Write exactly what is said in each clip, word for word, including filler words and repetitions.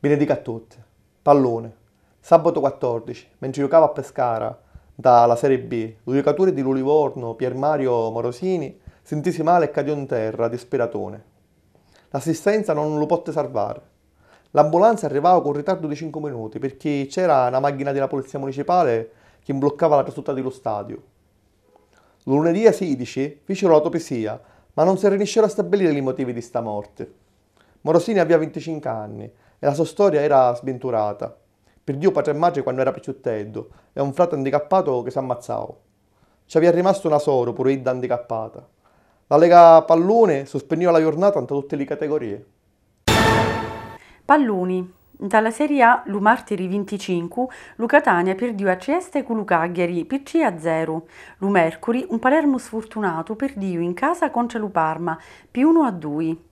Binedicu a tutti. Palluni. Sabatu quattordici, mentri jucava a Pescara, nta la Serie B, lu jucaturi di lu Livorno Piermario Morosini si ntisi mali e cadiu 'n terra di spiratuni. L'assistenza non lu potti sarvari. L'ambulanza arrivau cu ritardu di cincu minuti pirchì c'era na màchina di la Pulizia Municipali chi mbluccava la trasuta di lu stadiu. Lu lunedì a sidici ficiru l'autopisia, ma non si riniscieru a stabiliri li motivi di sta morti. Morosini avia vinticincu anni e la so storia era sbinturata. Pirdiu patri e matri quannu era picciutteddu e un frati andicappatu chi s'ammazzau. Ci avia rimastu na soru, puru idda andicappata. La Lega Palluni suspinniu la jurnata nta tutti li categorii. Palluni. Nta la Serie A, lu martiri vinticincu, lu Catania pirdiu a Trieste cu lu Cagliari pi tri a zeru. Lu mercuri, un Palermu sfurtunatu pirdiu in casa contra lu Parma pi unu a dui.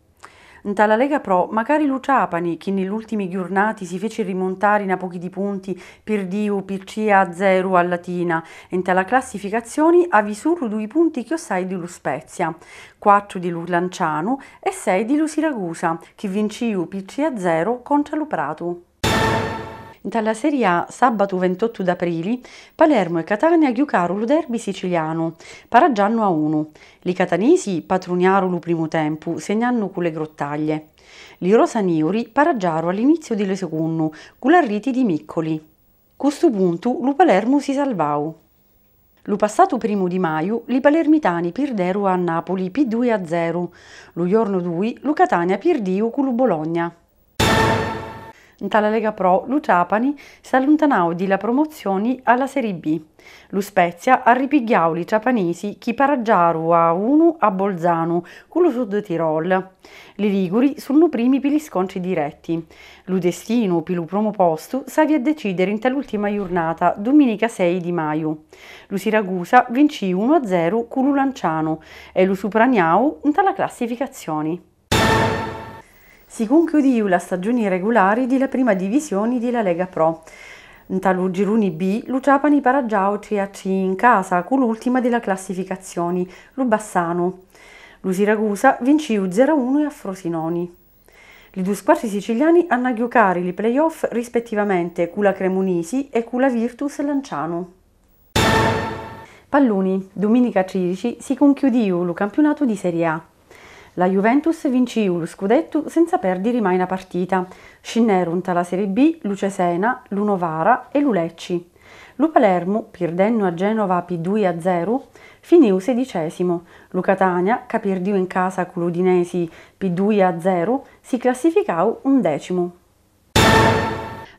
Nta la Lega Pro, macari lu Trapani, chi nni l'ultimi ghjurnati si feci rimuntari na pochi di punti, pirdiu pi tri a zeru a Latina, e nta la classificazioni avi sulu dui punti chiossai di lu Spezia, quattru di lu Lancianu e sei di lu Siracusa, chi vinciu pi tri a zeru contra lu Pratu. Nta la Serie A, sabatu ventottu d'aprili, Palermu e Catania ghiucaru lu derby sicilianu, paraggiannu a unu. Li catanisi patruniaru lu primu tempu, segnannu cu le grottaglie. Li rosaniuri paraggiaru a l'iniziu di lu secunnu cu la riti di Miccoli. Cu stu puntu lu Palermu si salvau. Lu passatu primu di maiu li palermitani pirderu a Napuli pi dui a zeru. Lu jornu dui lu Catania pirdiu cu lu Bologna. Nta la Lega Pro lu Trapani s'alluntanau di la promozzioni a la Serie B. Lu Spezia arripigghiau li trapanisi chi paraggiaru a unu a Bolzanu cu lu Sud Tirol. Li Liguri sunnu primi pi li scontri diretti. Lu destinu pi lu promu postu s'havi a decidiri nta l'ultima jurnata, duminica sei di maiu. Lu Siracusa vincì unu a zeru cu lu Lancianu e lu supraniau nta la classificazioni. Si cunchiudìu la staggiuni regulari di la prima divisioni di la Lega Pro. Nta lu giruni B lu Trapani paraggiau tri a tri in casa cu l'ultima di la classificazioni, lu Bassanu. Lu Siracusa vincìu zero a unu a Frosinoni. Li du squatri siciliani hannu a ghiucari li playoff rispettivamente cu la Cremunisi e cu la Virtus Lancianu. Palluni, duminica tridici si cunchiudìu lu campiunatu di Serie A. La Juventus vincìu lu scudettu senza perdiri mai na partita. Scinneru nta la Serie B lu Cesena, lu Novara e lu Lecci. Lu Palermu, pirdennu a Genova pi dui a zeru, finìu sedicesimu. Lu Catania, ca pirdiu in casa cu l'Udinesi pi dui a zeru, si classificau undecimu.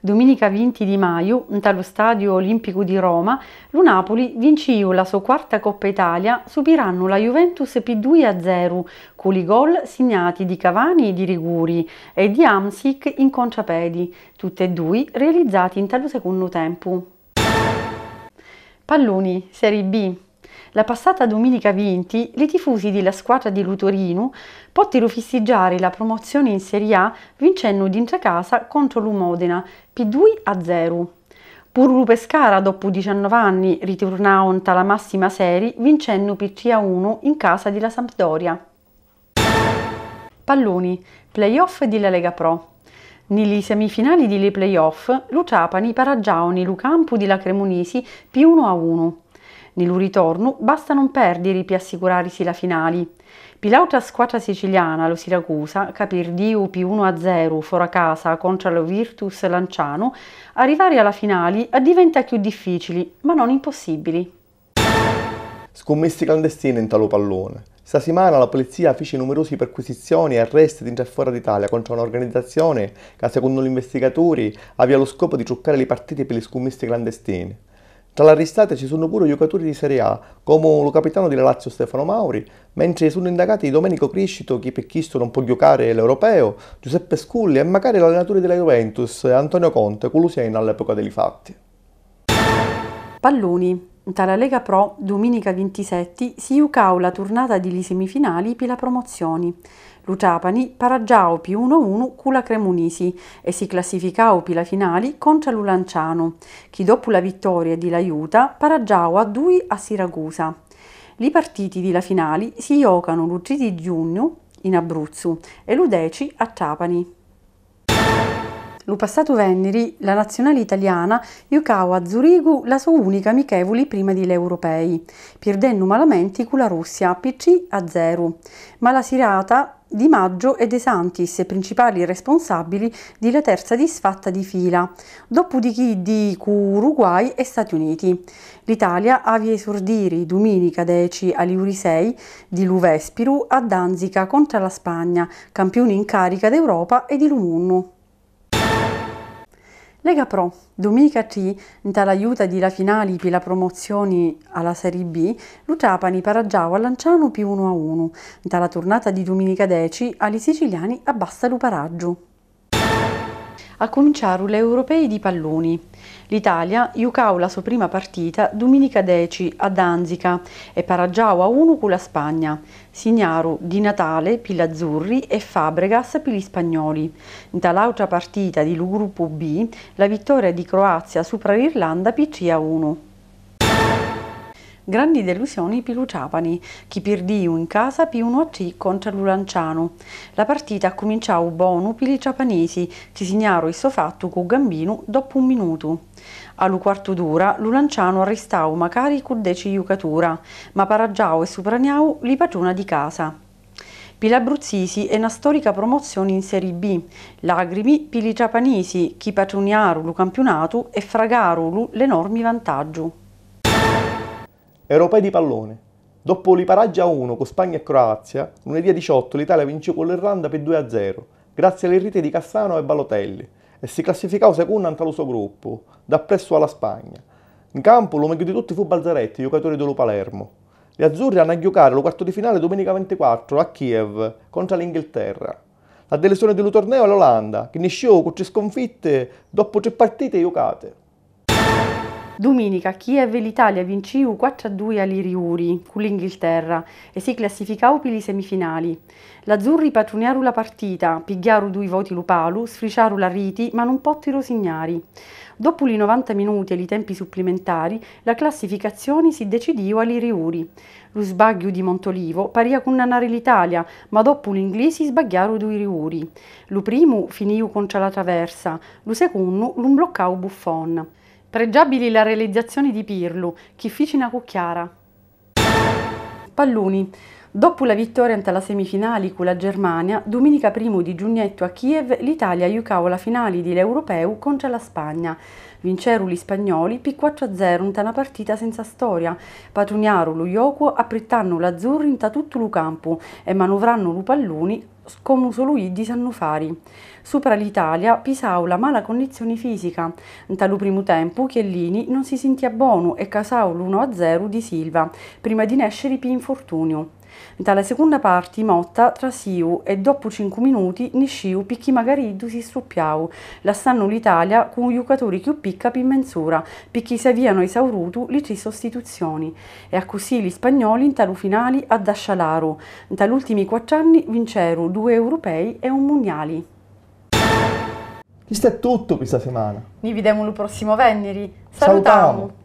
Duminica vinti di maiu, nta lu Stadiu Olimpicu di Roma, lu Napuli vincìu la so quarta Coppa Italia supirannu la Juventus pi dui a zeru, cu li gol signati di Cavani di riguri e di Hamsik in contrapedi, tutti e dui realizzati nta lu secunnu tempu. Palluni, Serie B. La passata duminica vinti, li tifusi di la squatra di lu Torinu pottiru fistiggiari la promozzioni in Serie A vincennu dintra casa contru lu Modena pi dui a zeru. Puru lu Pescara, doppu diciannove anni, riturnau nta la massima seri vincennu pi tri a unu in casa di la Sampdoria. Palluni, playoff di la Lega Pro. Nni li semifinali di li playoff, lu Trapani paraggiau nni lu campu di la Cremunisi pi unu a unu. Nni lu ritornu basta nun perdiri pi assicurarisi la finali. Pi l'autra squatra siciliana, lu Siracusa, ca pirdiu pi unu a zeru fora casa contra lu Virtus Lancianu, arrivari a la finali addiventa cchiù difficili, ma non impossibili. Scummissi clandestini nta lu palluni. Sta simana la pulizia fici numerusi perquisizioni e arresti dintra e fora d'Italia contra un'organizzazioni ca, secunnu l'investigaturi, avia lu scopu di truccari li partiti pi li scummissi clandestini. Tra l'arristati ci sunnu puru jucaturi di Serie A, comu lu capitanu di la Lazio Stefano Mauri, mentri sunnu indagati Domenico Criscito, chi pi chistu non pò jucari l'Europeu, Giuseppe Sculli e macari l'allenaturi di la Juventus, Antonio Conte, cu lu Siena all'epoca di li fatti. Palluni. Nta la Lega Pro, duminica vintisetti, si jucau la turnata di li semifinali pi la promozzioni. Lu Trapani paraggiau pi unu a unu cu la Cremunisi e si classificau pi la finali contra lu Lancianu, chi doppu la vittoria di l'Aiuta paraggiau a dui a Siracusa. Li partiti di la finali si jocanu lu tri di giugnu in Abruzzu e lu deci a Trapani. Lu passatu vènniri la nazziunali italiana jucau a Zurigu la so ùnica amichèvuli prima di l'Europei, pirdennu malamenti cu la Russia pi tri a zeru, ma la sirata Di Maggio e De Santis, principali responsàbbili di la terza disfatta di fila, doppu di chiddi cu Uruguay e Stati Uniti. L'Italia havi a esurdiri dumìnica deci a li uri sei di lu vèspiru a Danzica contra la Spagna, campiuni in càrica d'Europa e di lu munnu. Lega Pro, dumìnica tri, nta la juta di la finali pi la promozzioni a la Seri B, lu Trapani paraggiau a Lancianu pi unu a unu. Nta la turnata di dumìnica deci, a li siciliani abbasta lu paraggiu. Accuminciaru l'Europei di palluni. L'Italia jucau la so prima partita dumìnica deci a Danzica e paraggiau a unu cu la Spagna. Signaru Di Natale pi l'azzurri e Fabregas pi li spagnoli. Nta l'àutra partita di lu gruppu B, la vittoria di Croazia supra l'Irlanda pi tri a unu. Granni delusioni pi lu Trapani, chi pirdìu in casa pi unu a tri contra lu Lancianu. La partita accuminciau bonu pi li trapanisi, chi signaru issu fattu cu Gambinu doppu un minutu. A lu quartu d'ura, lu Lancianu arristau macari cu deci jucatura, ma paraggiau e supraniau li patruna di casa. Pi l'abbruzzisi è na stòrica promozzioni in Seri B, làgrimi pi li trapanisi chi patruniaru lu campiunatu e fragaru lu l'enormi vantaggiu. Europei di palluni. Doppu li paraggi a unu cu Spagna e Croazia, lunedì diciottu l'Italia vincìu cu l'Irlanda pi dui a zeru, grazzi a li riti di Cassano e Balotelli, e si classificau secunna nta lu so gruppu, dappressu a la Spagna. N campu, lu megghiu di tutti fu Balzaretti, jucaturi di lu Palermo. Li azzurri hannu a jucari lu quartu di finali dumìnica vintiquattru a Kiev contra l'Inghilterra. La delusioni di lu torneu è l'Olanda, chi niscìu cu tri scunfitti doppu tri partiti jucati. Dumìnica a Kiev l'Italia vincìu quattru a dui a li riuri cu l'Inghilterra e si classificau pi li semifinali. L'azzurri patruniaru la partita, pigghiaru dui voti lu palu, sfriciaru la riti ma nun pòttiru signari. Doppu li novanta minuti e li tempi supplimentari, la classificazzioni si decidìu a li riuri. Lu sbagghiu di Montolivo parìa cunnannari l'Italia, ma doppu l'inglisi sbagghiaru dui riuri. Lu primu finìu contra la traversa, lu secunnu lu mbloccau Buffon. Pregiàbbili la realizzazioni di Pirlu, chi fici na cucchiara. Palluni. Doppu la vittoria nta la semifinali cu la Germania, dumìnica primu di giugnettu a Kiev l'Italia jucau la finali di l'Europeu contra la Spagna. Vinceru li spagnoli pi quattru a zeru nta na partita senza storia. Patruniaru lu jocu apprittannu l'azzurri nta tuttu lu campu e manuvrannu lu palluni comu sulu iddi sannu fari. Supra l'Italia pisau la mala connizzioni fìsica. Nta lu primu tempu Chiellini non si sintìa bonu e causau l'unu a zeru di Silva, prima di nèsciri pi infortuniu. Nta la secunna parti Motta trasìu e doppu cincu minuti niscìu picchì macari iddu si struppiau, lassannu l'Italia cu un jucaturi chiù picca pi menz'ura, picchì s'avìanu esaurutu li tri sostituzzioni. E accussì li spagnoli nta lu finali addascialaru. Nta l'ùltimi quattru anni vinceru dui Europei e un Munniali. Chistu è tuttu pi sta simana. Ni videmu lu prossimu vènniri. Salutamu! Salutamu!